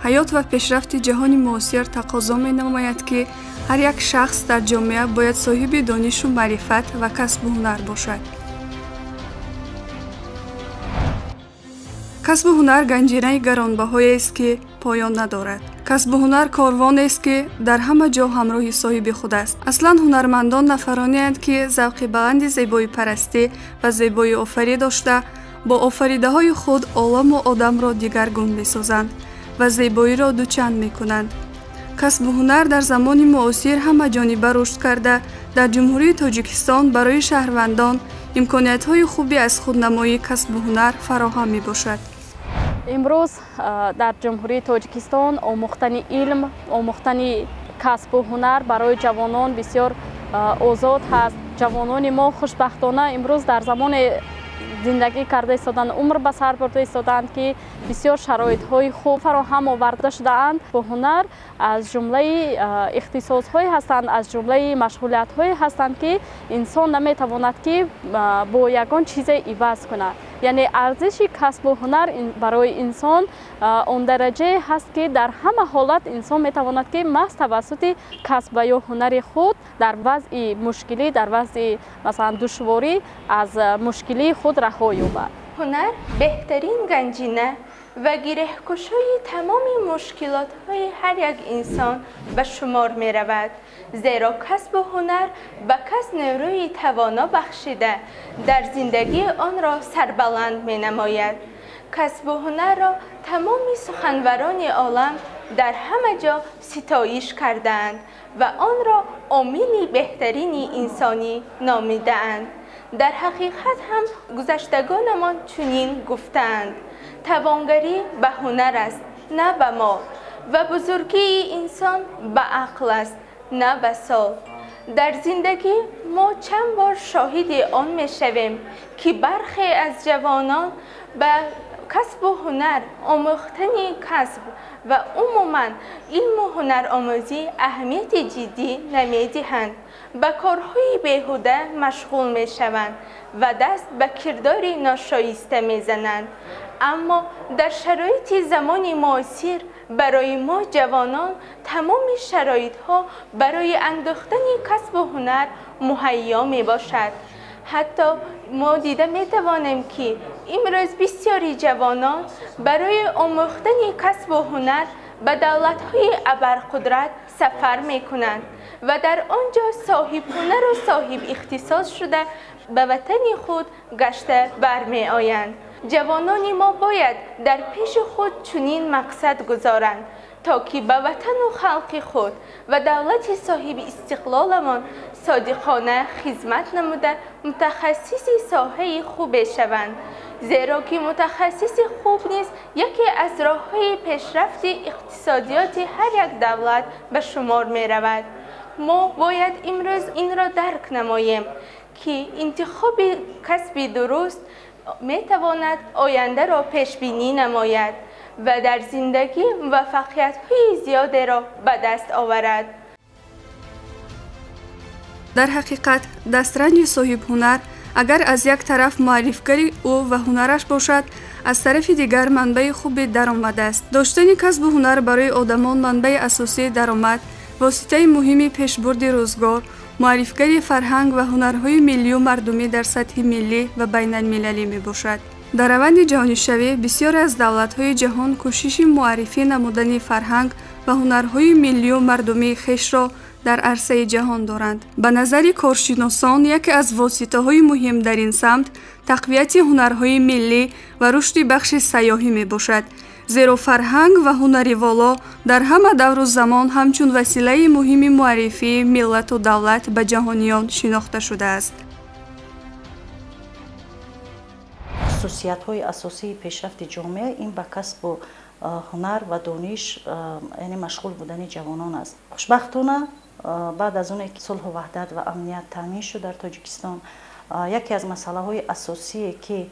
Ҳаёт ва пешрафти ҷаҳони муосир тақозо менамояд, ки ҳар як шахс дар ҷомеа бояд соҳиби донишу маърифат ва касбу ҳунар бошад. Касбу ҳунар ганҷинаи гаронбаҳоест, ки поён надорад. Касбу ҳунар корвонест, ки дар ҳама ҷо ҳамроҳи соҳиби худ аст. Аслан ҳунармандон нафаронеанд, ки завқи баланди зебоипарастӣ ва зебоиофарӣ дошта, бо офаридаҳои худ оламу одамро дигаргун месозанд ва зебоиро дучанд мекунанд. Касбу ҳунар дар замони муосир ҳамаҷониба рушд карда, дар Ҷумҳурии Тоҷикистон барои шаҳрвандон имкониятҳои хуби аз худнамоии касбу ҳунар фароҳам мебошад. Имрӯз дар Ҷумҳурии Тоҷикистон омӯхтани илм, омӯхтани касбу ҳунар барои ҷавонон бисёр озод ҳаст. Ҷавонони мо хушбахтона имрӯз дар замоне зиндагӣ карда истоданд, умр ба сар бурда истоданд, ки бисёр шароитҳои хуб фароҳам оварда шудаанд. Бо ҳунар аз ҷумлаи ихтисосҳое ҳастанд, аз ҷумлаи машғулиятҳое ҳастанд, ки инсон наметавонад, ки бо ягон чизе иваз кунад. Яъне арзиши касбу ҳунар барои инсон он дараҷае ҳаст, ки дар ҳама ҳолат инсон метавонад, ки маҳз тавассути касб ва ё ҳунари худ дар вазъи мушкилӣ, дар вазъи масалан душворӣ аз мушкилии худ раҳо ёбад. Ҳунар беҳтарин ганҷина ва гиреҳкушои тамоми мушкилотҳои ҳар як инсон ба шумор меравад, зеро касбу ҳунар ба кас нерӯи тавоно бахшида дар зиндагии онро сарбаланд менамояд. Касбу ҳунарро тамоми суханварони олам дар ҳама ҷо ситоиш кардаанд ва онро омили беҳтарини инсонӣ номидаанд. Дар ҳақиқат ҳам гузаштагонамон чунин гуфтаанд: тавонгарӣ ба ҳунар аст, на ба мол, ва бузургии инсон ба ақл аст, на ба сол. Дар зиндагӣ мо чанд бор шоҳиди он мешавем, ки бархе аз ҷавонон ба касбу ҳунар, омӯхтани касб ва умуман илму ҳунаромӯзӣ аҳамияти ҷиддӣ намедиҳанд, ба корҳои беҳуда машғул мешаванд ва даст ба кирдори ношоиста мезананд. Аммо дар шароити замони муосир барои мо ҷавонон тамоми шароитҳо барои андохтани касбу ҳунар муҳайё мебошад. Ҳатто мо дида метавонем, ки имрӯз бисёри ҷавонон барои омӯхтани касбу ҳунар ба давлатҳои абарқудрат сафар мекунанд ва дар он ҷо соҳибҳунару соҳибихтисос шуда ба ватани худ гашта бармеоянд. Ҷавонони мо бояд дар пеши худ чунин мақсад гузоранд, то ки ба ватану халқи худ ва давлати соҳиби истиқлоламон содиқона хизмат намуда мутахассиси соҳаи хубе шаванд, зеро ки мутахассиси хуб низ яке аз роҳҳои пешрафти иқтисодиёти ҳар як давлат ба шумор меравад. Мо бояд имрӯз инро дарк намоем, ки интихоби касби дуруст метавонад ояндаро пешбинӣ намояд ва дар зиндагӣ муваффақиятҳои зиёдеро ба даст оварад. Дар ҳақиқат, дастранҷи соҳибҳунар агар аз як тараф муаррифгари ӯ ва ҳунараш бошад, аз тарафи дигар манбаи хуби даромад аст. Доштани касбу ҳунар барои одамон манбаи асосии даромад, воситаи муҳими пешбурди рӯзгор, муаррифгари фарҳанг ва ҳунарҳои миллию мардумӣ дар сатҳи миллӣ ва байналмилалӣ мебошад. Дар раванди ҷаҳонишавӣ бисёре аз давлатҳои ҷаҳон кӯшиши муаррифӣ намудани фарҳанг ва ҳунарҳои миллию мардумии хешро дар арсаи ҷаҳон доранд. Ба назари коршиносон, яке аз воситаҳои муҳим дар ин самт тақвияти ҳунарҳои миллӣ ва рушди бахши сайёҳӣ мебошад, зеро фарҳанг ва ҳунари воло дар ҳама давру замон ҳамчун василаи муҳими муаррифии миллату давлат ба ҷаҳониён шинохта шудааст. Хусусиятҳои асосии пешрафти ҷомеа ин ба касбу ҳунар ва дониш, яъне машғул будани ҷавонон аст. Хушбахтона, баъд аз оне ки сулҳу ваҳдат ва амният таъмин шуд дар Тоҷикистон, яке аз масъалаҳои асосие, ки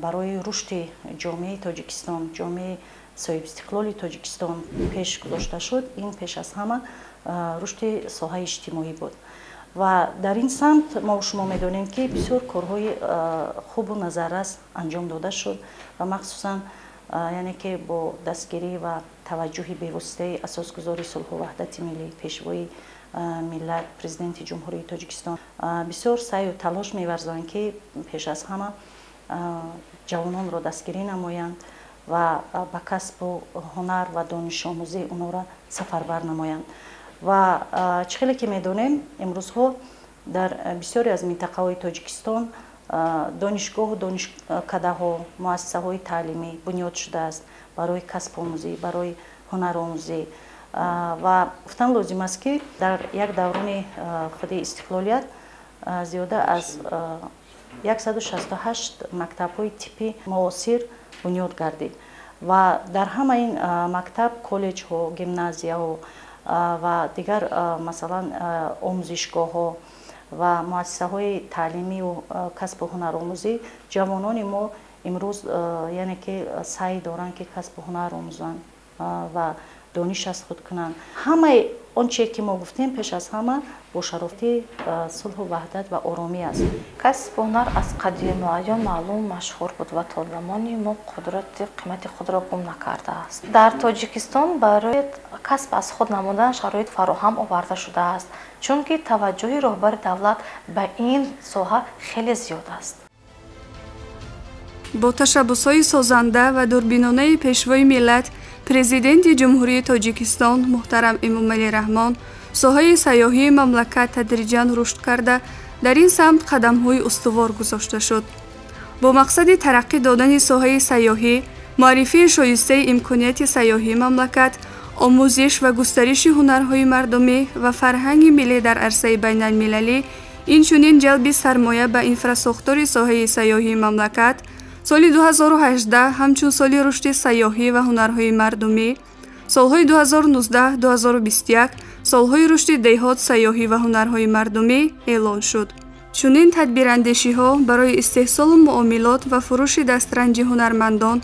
барои рушди ҷомеаи Тоҷикистон, ҷомеаи соҳибистиқлоли Тоҷикистон пеш гузошта шуд, ин пеш аз ҳама рушди соҳаи иҷтимоӣ буд. Ва дар ин самт мо шумо медонем, ки бисёр корҳои хубу назаррас анҷом дода шуд ва махсусан Яъне ки бо дастгирӣ ва таваҷҷӯҳи бевоситаи асосгузори сулҳу ваҳдати миллӣ, пешвои миллат, Президенти Ҷумҳурии Тоҷикистон бисёр саъю талош меварзанд, ки пеш аз ҳама ҷавононро дастгирӣ намоянд ва ба касбу ҳунар ва донишомӯзӣ онҳоро сафарбар намоянд. Ва чӣ хеле ки медонем, имрӯзҳо дар бисёре аз минтақаҳои Тоҷикистон донишгоҳу донишкадаҳо, муассисаҳои таълимӣ бунёд шудааст барои касбомӯзӣ, барои ҳунаромӯзӣ. Ва гуфтан лозим аст, ки дар як даврони худи истиқлолият зиёда аз 168 мактабҳои типи муосир бунёд гардид ва дар ҳама ин мактаб, коллеҷҳо, гимназияҳо ва дигар, масалан, омӯзишгоҳҳо ва муассисаҳои таълимию касбу ҳунаромӯзӣ ҷавонони мо имрӯз, яъне ки, саъй доранд, ки касбу ҳунар омӯзанд ва дониш аз худ кунанд. Ҳамаи он чие ки мо гуфтем, пеш аз ҳама бо шарофати сулҳу ваҳдат ва оромӣ аст. Касбу ҳунар аз қадимуайём маълум, машҳур буд ва то замони мо қудрати қимати худро гум накардааст. Дар Тоҷикистон барои касб аз худ намудан шароит фароҳам оварда шудааст, чунки таваҷҷӯҳи роҳбари давлат ба ин соҳа хеле зиёд аст. Бо ташаббусҳои созанда ва дурбинонаи пешвои миллат, Президенти Ҷумҳурии Тоҷикистон муҳтарам Эмомалӣ Раҳмон, соҳаи сайёҳии мамлакат тадриҷан рушд карда, дар ин самт қадамҳои устувор гузошта шуд. Бо мақсади тараққӣ додани соҳаи сайёҳӣ, муаррифии шоистаи имконияти сайёҳии мамлакат, омӯзиш ва густариши ҳунарҳои мардумӣ ва фарҳанги миллӣ дар арсаи байналмилалӣ, инчунин ҷалби сармоя ба инфрасохтори соҳаи сайёҳии мамлакат, соли 2018 ҳамчун соли рушди сайёҳӣ ва ҳунарҳои мардумӣ, солҳои 2019-2021 солҳои рушди деҳот, сайёҳӣ ва ҳунарҳои мардумӣ эълон шуд. Чунин тадбирандешиҳо барои истеҳсолу муомилот ва фурӯши дастранҷи ҳунармандон,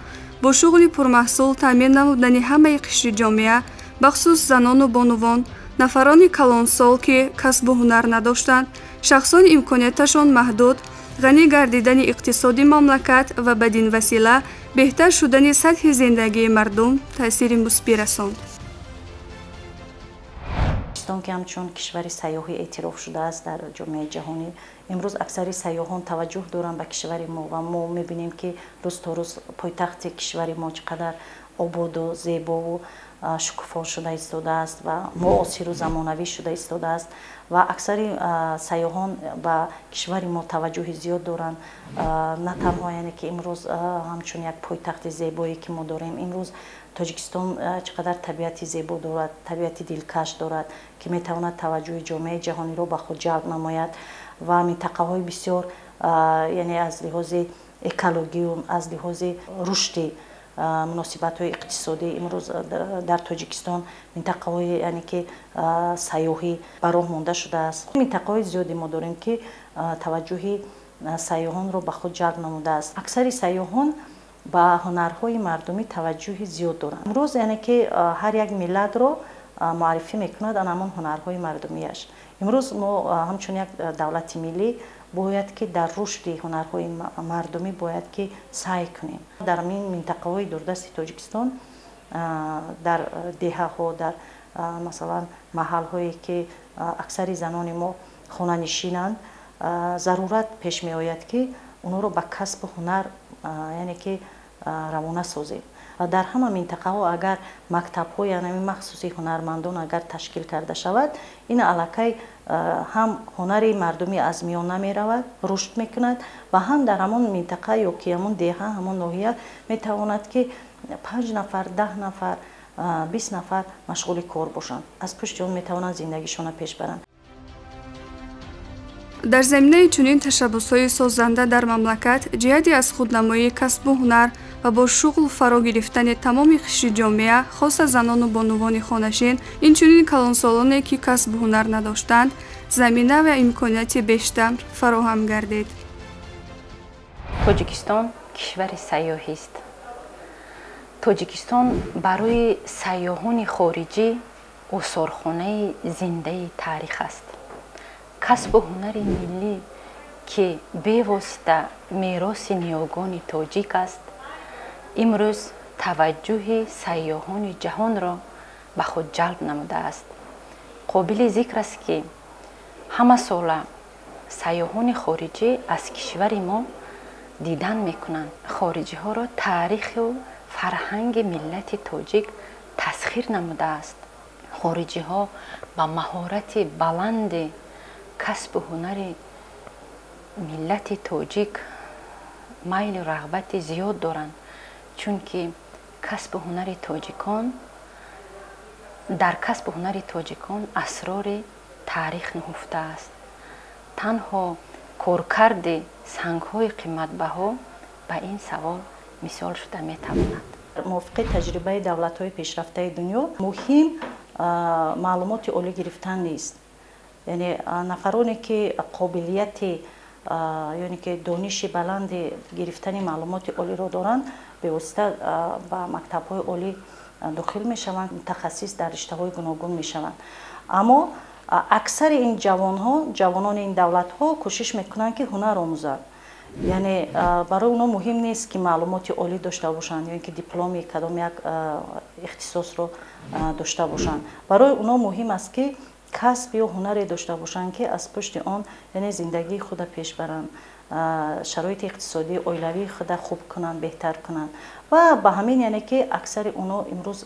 бо шуғли пурмаҳсул таъмин намудани ҳамаи қишри ҷомеа, бахусус занону бонувон, нафарони калонсол, ки касбу ҳунар надоштанд, шахсони имконияташон маҳдуд, ғанӣ гардидани иқтисоди мамлакат ва бадин васила беҳтар шудани сатҳи зиндагии мардум таъсири мусбӣ расонд. Тоҷикистон, ки ҳамчун кишвари сайёҳӣ эътироф шудааст дар ҷомеаи ҷаҳонӣ, имрӯз аксари сайёҳон таваҷҷӯҳ доранд ба кишвари мо ва мо мебинем, ки рӯз то рӯз пойтахти кишвари мо чӣ қадар ободу зебову шукуфо шуда истодааст ва муосиру замонавӣ шуда истодааст. Ва аксари сайёҳон ба кишвари мо таваҷҷӯҳи зиёд доранд. На танҳо, яъне ки, имрӯз ҳамчун як пойтахти зебое ки мо дорем, имрӯз Тоҷикистон чӣ қадар табиати зебо дорад, табиати дилкаш дорад, ки метавонад таваҷҷӯҳи ҷомеаи ҷаҳониро ба худ ҷалб намояд ва минтақаҳои бисёр, яъне аз лиҳози экологию аз лиҳози рушди муносибатҳои иқтисодӣ имрӯз дар Тоҷикистон минтақаҳои, яъне ки, сайёҳӣ ба роҳ монда шудааст. Минтақаҳои зиёде мо дорем, ки таваҷҷӯҳи сайёҳонро ба худ ҷалб намудааст. Аксари сайёҳон ба ҳунарҳои мардумӣ таваҷҷӯҳи зиёд доранд. Имрӯз, яъне ки, ҳар як миллатро муаррифӣ мекунад ан ҳамон ҳунарҳои мардумиаш. Имрӯз мо ҳамчун як давлати миллӣ бояд ки дар рушди ҳунарҳои мардумӣ бояд ки саъй кунем. Дар ин минтақаҳои дурдасти Тоҷикистон, дар деҳаҳо, дар, масалан, маҳалҳое ки аксари занони мо хонанишинанд, зарурат пеш меояд, ки онҳоро ба касбу ҳунар, яъне ки, равона созем. Ва дар ҳама минтақаҳо агар мактабҳои анами махсуси ҳунармандон агар ташкил карда шавад, ин аллакай ҳам ҳунари мардумӣ аз миён намеравад, рушд мекунад ва ҳам дар ҳамон минтақа ё ки ҳамон деҳа, ҳамон ноҳия метавонад, ки 5 нафар, 10 нафар, 20 нафар машғули кор бошанд, аз пушти он метавонанд зиндагишонро пеш баранд. Дар заминаи чунин ташаббусҳои созанда дар мамлакат ҷиҳати аз худнамоии касбу ҳунар ва бо шуғл фаро гирифтани тамоми қишри ҷомеа, хоса занону бонувони хонашин, инчунин калонсолоне, ки касбу ҳунар надоштанд, замина ва имконияти бештар фароҳам гардид. Тоҷикистон кишвари сайёҳист. Тоҷикистон барои сайёҳони хориҷӣ осорхонаи зиндаи таърих аст. Касбу ҳунари миллӣ, ки бевосита мероси ниёгони тоҷик аст, имрӯз таваҷҷӯҳи сайёҳони ҷаҳонро ба худ ҷалб намудааст. Қобили зикр аст, ки ҳамасола сайёҳони хориҷӣ аз кишвари мо дидан мекунанд. Хориҷиҳоро таъриху фарҳанги миллати тоҷик тасхир намудааст. Хориҷиҳо ба маҳорати баланди касбу ҳунари миллати тоҷик майлу рағбати зиёд доранд, чунки касбу ҳунари тоҷикон дар касбу ҳунари тоҷикон асрори таърих нуҳуфтааст. Танҳо коркарди сангҳои қиматбаҳо ба ин савол мисол шуда метавонад. Мувофиқи таҷрибаи давлатҳои пешрафтаи дунё муҳим маълумоти олӣ гирифтан нест. Яъне нафароне ки қобилияти ёне ки дониши баланди гирифтани маълумоти олиро доранд, бевосита ба мактабҳои олӣ дохил мешаванд, мутахассис дар риштаҳои гуногун мешаванд. Аммо аксари ин ҷавонҳо, ҷавонони ин давлатҳо кӯшиш мекунанд, ки ҳунар омӯзанд. Яъне барои онҳо муҳим нест, ки маълумоти олӣ дошта бошанд ё ин ки дипломи кадом як ихтисосро дошта бошанд. Барои онҳо муҳим аст, ки касб ё ҳунаре дошта бошанд, ки аз пушти он яъне зиндагии худа пеш баранд, шароити иқтисодии оилавии худа хуб кунанд, беҳтар кунанд. Ва ба ҳамин яъне ки аксари онҳо имрӯз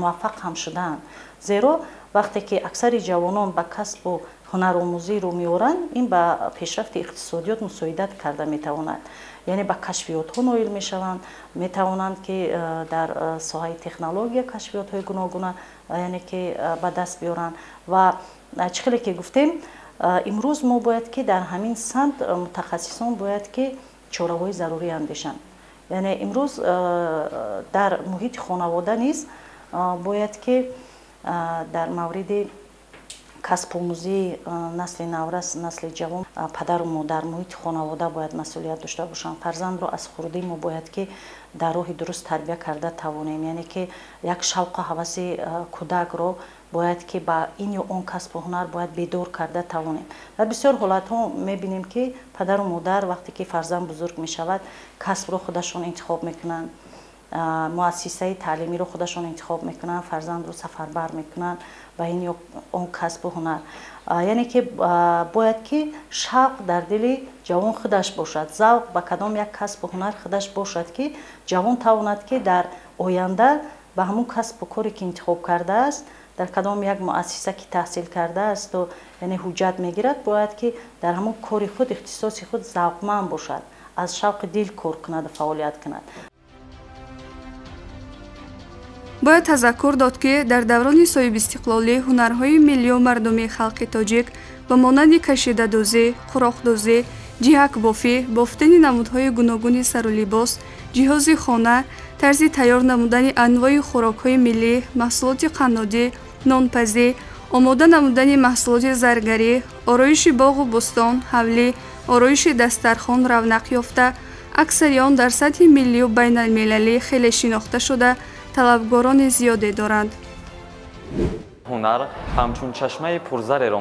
муваффақ ҳам шудаанд. Зеро вақте ки аксари ҷавонон ба касбу ҳунаромӯзӣ рӯ меоранд, ин ба пешрафти иқтисодиёт мусоидат карда метавонад. Яъне ба кашфиётҳо ноил мешаванд, метавонанд, ки дар соҳаи технология кашфиётҳои гуногуна яъне ки ба даст биёранд. Ва чӣ хеле ки гуфтем, имрӯз мо бояд ки дар ҳамин самт мутахассисон бояд ки чораҳои зарурӣ андешанд. Яъне имрӯз дар муҳити хонавода низ бояд ки дар мавриди касбомӯзии насли наврас, насли ҷавон, падару модар, муҳити хонавода бояд масъулият дошта бошанд. Фарзандро аз хурдӣ мо бояд ки дар роҳи дуруст тарбия карда тавонем. Яъне ки як шавқу ҳаваси кӯдакро бояд ки ба ин ё он касбу ҳунар бояд бедор карда тавонем. Дар бисёр ҳолатҳо мебинем, ки падару модар вақте ки фарзанд бузург мешавад, касбро худашон интихоб мекунанд, муассисаи таълимиро худашон интихоб мекунанд, фарзандро сафарбар мекунанд ба ин ё он касбу ҳунар. Яъне ки бояд ки шавқ дар дили ҷавон худаш бошад, завқ ба кадом як касбу ҳунар худаш бошад, ки ҷавон тавонад, ки дар оянда ба ҳамун касбу коре ки интихоб кардааст, дар кадом як муассиса ки таҳсил кардаасту яъне ҳуҷҷат мегирад, бояд ки дар ҳамун кори худ, ихтисоси худ завқманд бошад, аз шавқи дил кор кунаду фаъолият кунад. Бояд тазаккур дод, ки дар даврони соҳибистиқлолӣ ҳунарҳои миллию мардумии халқи тоҷик ба монанди кашидадӯзӣ, қуроқдӯзӣ, ҷиҳакбофӣ, бофтани намудҳои гуногуни сару либос, ҷиҳози хона, тарзи тайёр намудани анвои хӯрокҳои миллӣ, маҳсулоти қаннодӣ, нонпазӣ, омода намудани маҳсулоти заргарӣ, ороиши боғу бӯстон, ҳавлӣ, ороиши дастархон равнақ ёфта, аксари он дар сатҳи миллию байналмилалӣ хеле шинохта шуда, талабгорони зиёде доранд. Ҳунар ҳамчун чашмаи пурзареро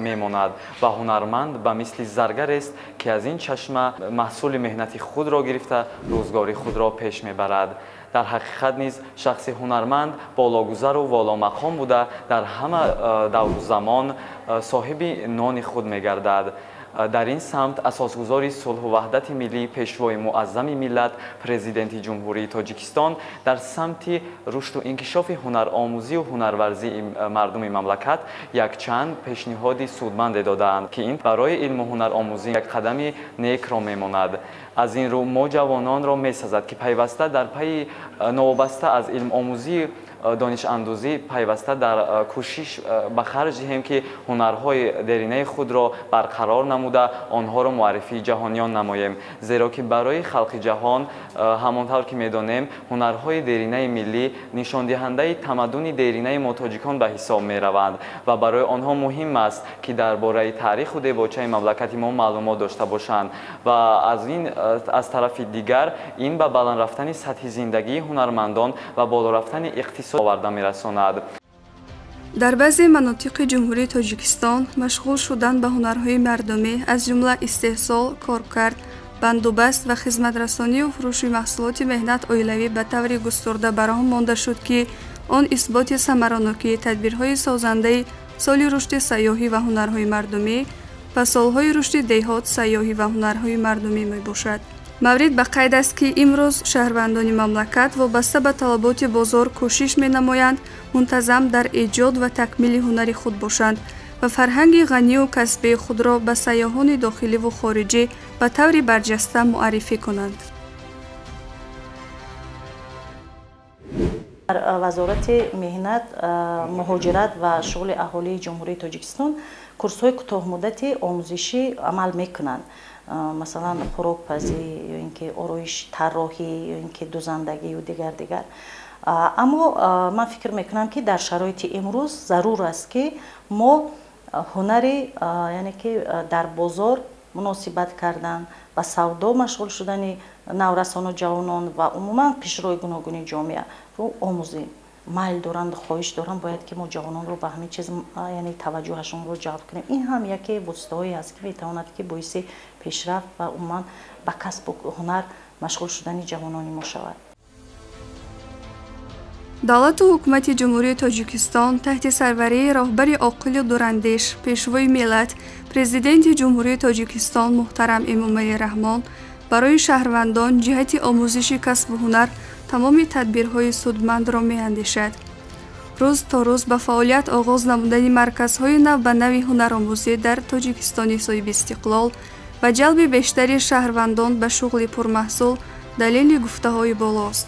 мемонад ва ҳунарманд ба мисли заргарест, ки аз ин чашма маҳсули меҳнати худро гирифта рӯзгори худро пеш мебарад. Дар ҳақиқат низ шахси ҳунарманд бологузару воломақом буда, дар ҳама давру замон соҳиби нони худ мегардад. Дар ин самт асосгузори сулҳу ваҳдати миллӣ, пешвои муаззами миллат, президенти Ҷумҳурии Тоҷикистон дар самти рушду инкишофи ҳунаромӯзию ҳунарварзии мардуми мамлакат якчанд пешниҳоди судманде додаанд, ки ин барои илму ҳунаромӯзӣ як қадами некро мемонад. Аз ин рӯ мо ҷавононро месазад, ки пайваста дар пайи новобаста аз илмомӯзии донишандӯзӣ пайваста дар кӯшиш ба харҷ диҳем, ки ҳунарҳои деринаи худро барқарор намуда, онҳоро муаррифии ҷаҳониён намоем. Зеро ки барои халқи ҷаҳон, ҳамон тавр ки медонем, ҳунарҳои деринаи миллӣ нишондиҳандаи тамаддуни деринаи мо тоҷикон ба ҳисоб мераванд ва барои онҳо муҳим аст, ки дар бораи таъриху дебочаи мамлакати мо маълумот дошта бошанд. Ва аз тарафи дигар ин ба баланд рафтани сатҳи зиндагии ҳунармандон ва боло рафтани иқтисод оварда мерасонад. Дар баъзе манотиқи Ҷумҳурии Тоҷикистон машғул шудан ба ҳунарҳои мардумӣ, аз ҷумла истеҳсол, коркард, Бандубаст ва хизматрасонию фурӯши маҳсулоти меҳнат оилавӣ ба таври густурда ба роҳ монда шуд, ки он исботи самаранокии тадбирҳои созандаи соли рушди сайёҳӣ ва ҳунарҳои мардумӣ ва солҳои рушди деҳот, сайёҳӣ ва ҳунарҳои мардумӣ мебошад. Маврид ба қайд аст, ки имрӯз шаҳрвандони мамлакат вобаста ба талаботи бозор кӯшиш менамоянд мунтазам дар эҷод ва такмили ҳунари худ бошанд ва фарҳанги ғанию касбии худро ба сайёҳони дохиливу хориҷӣ ба таври барҷаста муаррифӣ кунанд. Дар Вазорати меҳнат, муҳоҷират ва шуғли аҳолии Ҷумҳурии Тоҷикистон курсҳои кӯтоҳмуддати омӯзишӣ амал мекунанд. Масалан, хӯрокпазӣ ё ин ки ороиш, тарроҳӣ ё ин ки дузандагию дигар дигар. Аммо ман фикр мекунам, ки дар шароити имрӯз зарур аст, ки мо ҳунари, яъне ки дар бозор муносибат кардан, ба савдо машғул шудани наврасону ҷавонон ва умуман қишрҳои гуногуни ҷомеаро омӯзем. Майл доранд, хоҳиш доранд, бояд ки мо ҷавононро ба ҳамин чиз, яъне таваҷҷӯҳашонро ҷалб кунем. Ин ҳам яке воситаҳое аст, ки метавонад ки боиси пешрафт ва умуман ба касбу ҳунар машғул шудани ҷавонони мо шавад. Давлату ҳукумати Ҷумҳурии Тоҷикистон таҳти сарварии роҳбари оқилу дурандеш, пешвои миллат, Президенти Ҷумҳурии Тоҷикистон муҳтарам Эмомалӣ Раҳмон барои шаҳрвандон ҷиҳати омӯзиши касбу ҳунар тамоми тадбирҳои судмандро меандешад. Рӯз то рӯз ба фаъолият оғоз намудани марказҳои навбанави ҳунаромӯзӣ дар Тоҷикистони соҳибистиқлол ва ҷалби бештари шаҳрвандон ба шуғли пурмаҳсул далели гуфтаҳои болост.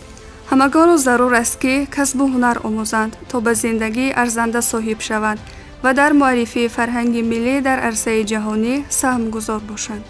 Ҳамагонро зарур аст, ки касбу ҳунар омӯзанд, то ба зиндагии арзанда соҳиб шаванд ва дар муаррифии фарҳанги миллӣ дар арсаи ҷаҳонӣ саҳмгузор бошанд.